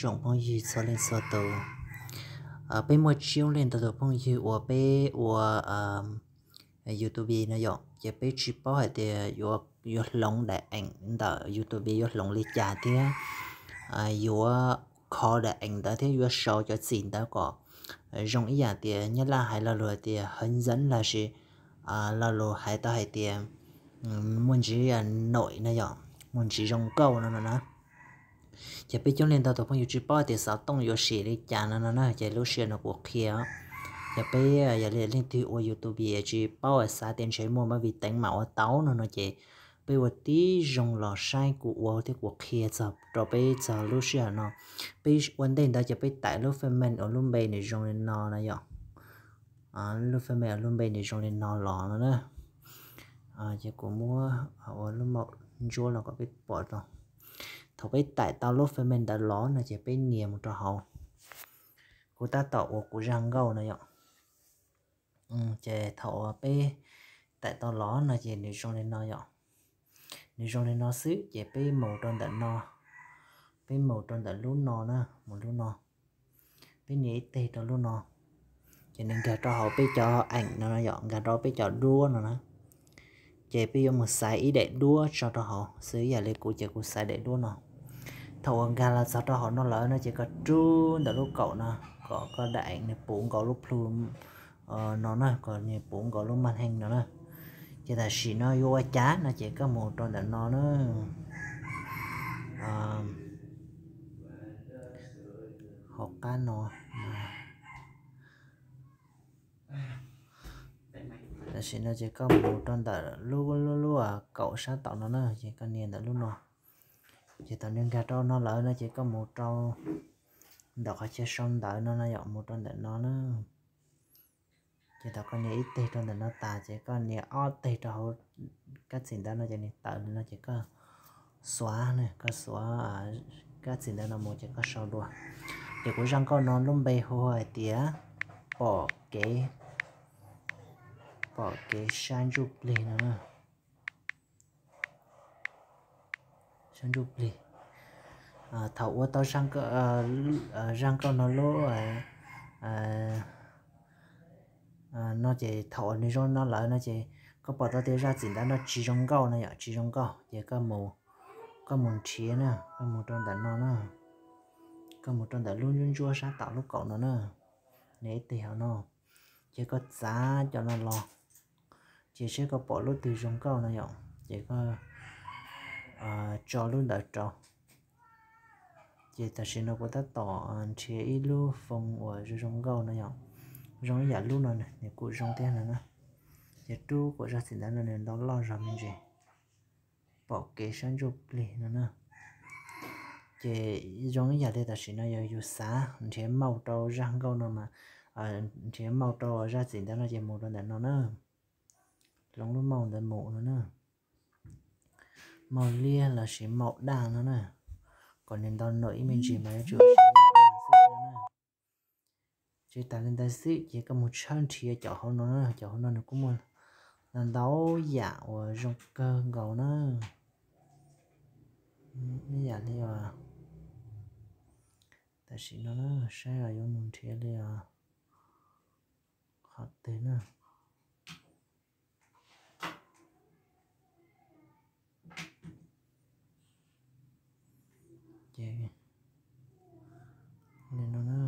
tsoom phooj ywg txhua leej txhua tus. Peb muaj tsib leej ntau tus phooj ywg uas peb ua YouTube no yom, ces peb tsis paub hais tias yuav hloov daim eem ntawm YouTube yuav hloov li cas thiab yuav kho daim eem ntawd thiab yuav sau cov txim ntawd kom zoo ib yam tias Nyab Laj hais lo lus hais tias hawv ntxeev los sis lo lus hais tau hais tias muaj ntsis nom no yom, muaj ntsis zoo nkauj no no na. Ces peb coob leej ntau tus phooj ywg tsis paub tias xov tooj yuav sim li cas no no na, ces lub sij hawm no kuv qhia. Ces peb yog li leej twg ua YouTube tsis paub xav tias ntshe muaj mab vi teev mam ua tau no no ces peb ua tib zoo los saib kuv ua thiab kuv qhia txog rau peb txog lub sij hawm no. Peb ua ntej ntawd ces peb taim lub fej mej uas lub npe nws zoo li no na yom. Lub fej mej uas lub npe nws zoo li no los no na. Ces kuv muab ua lub maum ntsuab los kom peb pom rau. Thaum peb taim tau lub fej mej ntawd los no ces peb nias mus rau hauv. Kuv tab tom ua kuv zaj nkauj no yom. Ces thaum uas peb taim tau los no ces nws zoo li no yom. Nws zoo li no xwb ces peb mus rau ntawm no, peb mus rau ntawm lub no na, mus lub no. Peb nias ib teg rau lub no, ces nws nkag rau hauv peb cov eem no no yom, nkag rau peb cov duab no na. Ces peb yuav mus xaiv ib daim duab tso rau hauv xwb, yam li kuv ces kuv xaiv daim duab no. Thaum uas nkag los txog rau hauv no lawm no ces koj rub ntawm lub kaum no kom koj daim eem nws puv nkaus lub plhu no na, kom nws puv nkaus lub maj heej no na. Ces tam sim no yuav ua cas no ces koj mus rau ntawm no na, hauv qab no. Tam sim no ces koj mus rau ntawm lub lub lub kaum sab tom no na, ces koj nias ntawm lub no. Ces thaum nws nkag rau no lawm no ces koj mus rau ntawm qhov chaw sau ntawv no no yom, mus rau ntawm no na. Ces thaum koj nias ib teg rau ntawm no tas ces koj nias ob teg rau hauv kab txim ntawv no ces nws tawm li no ces koj xuav, koj xuav kab txim ntawv no mus ces koj sau dua. Ces kuv zaj nkauj no lub npe hu hais tias pom kev, pom kev sab ntsuj plig no na. Sab ntsuj plig. Thaum ua tau zaj nkauj no lub no ces thaum uas nws zoo no lawm no ces koj pom tau tias zaj txim ntawv no tsis zoo nkauj no yom, tsis zoo nkauj ces koj mus nrhiav na, koj mus rau ntawm no na, koj mus rau ntawm lub ntsuab ntsuab sab tom lub kaum no na, nias ib teg hauv no, ces koj txav cov no los, ces seb koj pom lub twg zoo nkauj no yom, ces koj tso lub ntawd rau. Ces tam sim no kuv tab tom nrhiav ib lub phone uas zoo zoo nkauj no yom, zoo ib yam lub no nws kuj zoo thiab no na. Ces rub kuv zaj txim ntawv no nws ntau loj zog me ntsis, pom kev sab ntsuj plig no na. Ces zoo ib yam li tam sim no yog yus xav nrhiav mauj rau zaj nkauj no mas, nrhiav mauj rau zaj txim ntawv no ces mus rau ntawm no na, hloov lub mauj ntawd mus no na. Mauj liab los sis mauj daj no na, kom nws ntau nom ib me ntsis mas yuav tsum ua xwb no na. Tsis tas li ntawd xwb ces koj mus tshawb nrhiav cov hauv no na, cov hauv no nws kuj muaj ntau yam uas zoo kawg nkaus na. Ib yam li tam sim no na, saib os yuav mus nrhiav li os qhov twg na. Ces li no na.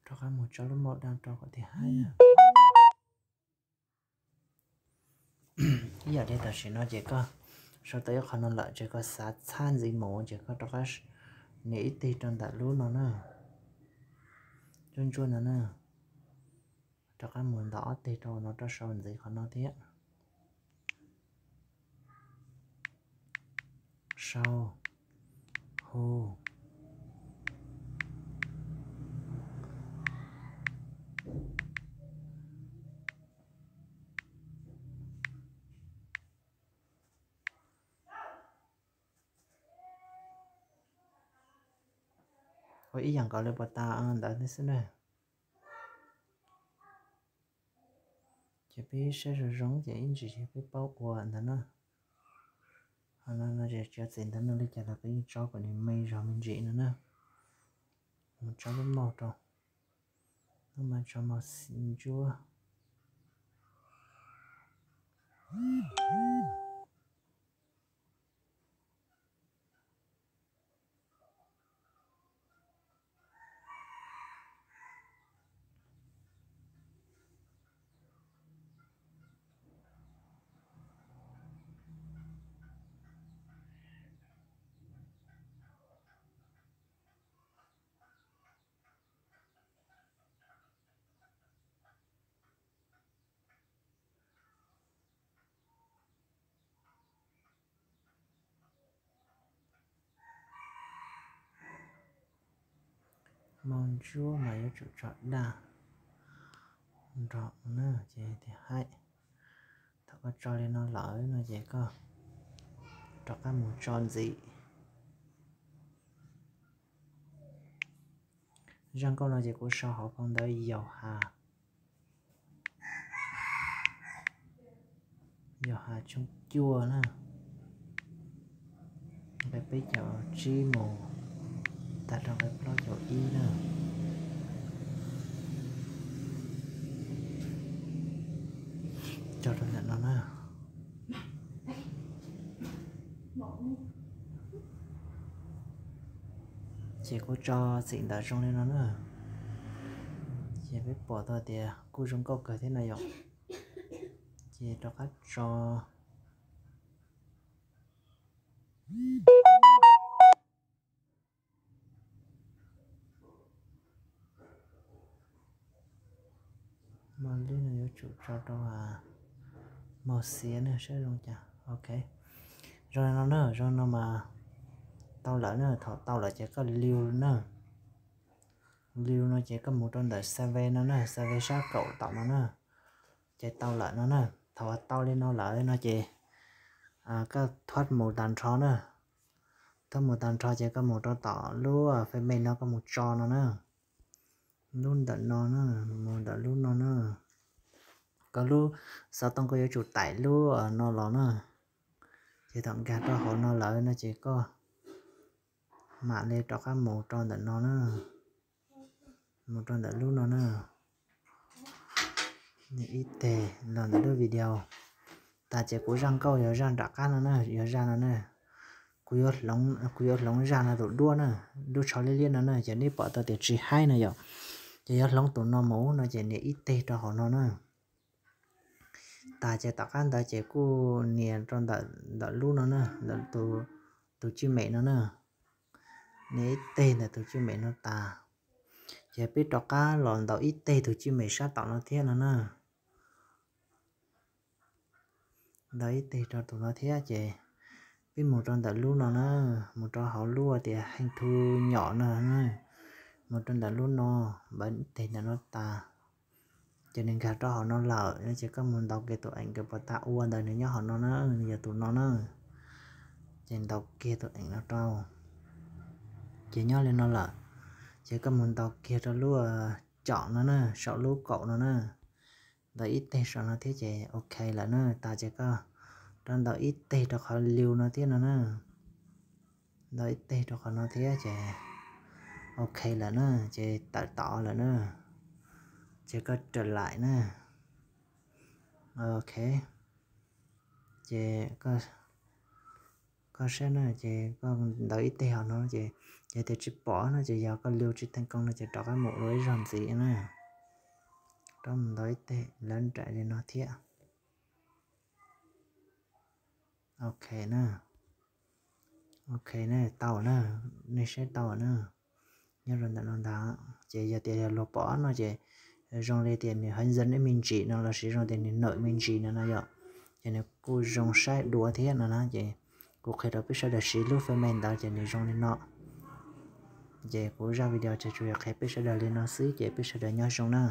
Rov qab mus tso lub mauj daj rau kom tiag hais na. Ib yam li tam sim no ces koj sau tau ib qho no lawm ces koj xav txhab ntxiv mus ces koj rov qab nias ib teg rau ntawm lub no na, ntsuab ntsuab no na, rov qab mus ntawm ob teg rau no rau sau ntxiv qhov no thiab. Sau, hu. Ua ib yam nkaus li pos tas ntawd xwb na. Ces peb saib zoo zoo ces ib ntsis ces peb paub ua ntawd na. Ho no no ces txiav txim ntawd no li cas los peb yeej tso kom nws me zog me ntsis no na. Mus tso lub mauj rau, lub mas tso mauj ntsuab. Mauj ntsuab mas yuav tsum tso daj nrog na ces tias haib. Thaum koj tso li no lawm no ces koj rov qab mus tso ntxiv. Zaj nkauj no ces kuv sau hauv phau ntawv Yauhas, Yauhas tshooj cuaj na, nqe peb caug tsib mus tag rau nqe plaub caug ib na. Tso rau ntawm no na. Ces kuv tso txim ntawv zoo li no na. Ces peb pom tau tias kuj zoo nkauj kawg thiab no yom. Ces rov qab tso. Mauj lwb no yuav tsum tso rau mauj xiav na saib zoo cas. Ok, zoo li no na, zoo li no mas tau lawm na. Thaum tau lawm ces koj liu na. Liu no ces koj mus rau ntawm xav ve no na, xav ve sab kaum tom no na. Ces tau lawm no na. Thaum uas tau li no lawm no ces koj thuab mus tag nrho na. Thuab mus tag nrho ces koj mus rau tom lub fej me no koj mus tso no na. Lub ntawm no na, mus ntawm lub no na. Koj lub xov tooj koj yuav tsum taim lub no los na. Ces thaum nkag rau hauv no lawm no ces koj mam li rov qab mus rau ntawm no na. Mus rau ntawm lub no na. Ib teg los ntawm lub video. Tas ces kuv zaj nkauj yog zaj nram qab no na, yog zaj no na. Kuv yuav hloov, kuv yuav hloov zaj no tus duab na, duab tsho liab liab no na, ces nej pom tau tias tsis haib no yom. Ces yuav hloov tus no mus no ces nias ib teg rau hauv no na. Tas ces tom qab ntawd ces kuj nias rau ntawm, ntawm lub no na, ntawm tus cwj mem no na. Nias ib teg ntawm tus cwj mem no tas, ces peb rov qab los ntaus ib teg tus cwj mem sab tom no thiab no na. Ntaus ib teg rau tus no thiab ces peb mus rau ntawm lub no na, mus rau hauv lub tias heej thu nyom no na, mus rau ntawm lub no, ntaus ib teg ntawm no tas, ces nws nkag rau hauv no lawm no ces koj mus ntaus kiag tus eem nkawd puas tas ua ntawd nws nyob hauv no na, nws yog tus no na. Ces ntaus kiag tus eem no rau, ces nyob li no lawm, ces koj mus ntaus kiag rau lub com no na, saum lub kaum no na. Ntaus ib teg saum no thiab ces ok lawm na. Tas ces koj rov ntaus ib teg rau qhov liu no thiab no na. Ntaus ib teg rau qhov no thiab ces ok lawm na, ces tawm tod lawm na. Ces koj raws laim na. Ok, ces koj saib na, ces koj ntaus ib teg hauv no ces, ces tias tsis pom no ces yog koj liu tsis theej koob no ces rov qab mus ua ib zaug ntxiv na. Rov mus ntaus ib teg lawv nraim li no thiab. Ok na. Ok na, tau na, nej saib tau na. Nyob rau ntawm no ntag, ces yog tias yog luag pom no ces zoo li tias nws haj zaj ib me ntsis no lossis zoo tias nws nawm me ntsis no no yom, ces nws kuj zoo saib dua thiab no na. Ces kuv qhia rau peb sawv daws siv lub Find My ntawd ces nws zoo li no. Ces kuv zaj video ces tsuas yog qhia peb sawv daws li no xwb ces peb sawv daws nyob zoo na.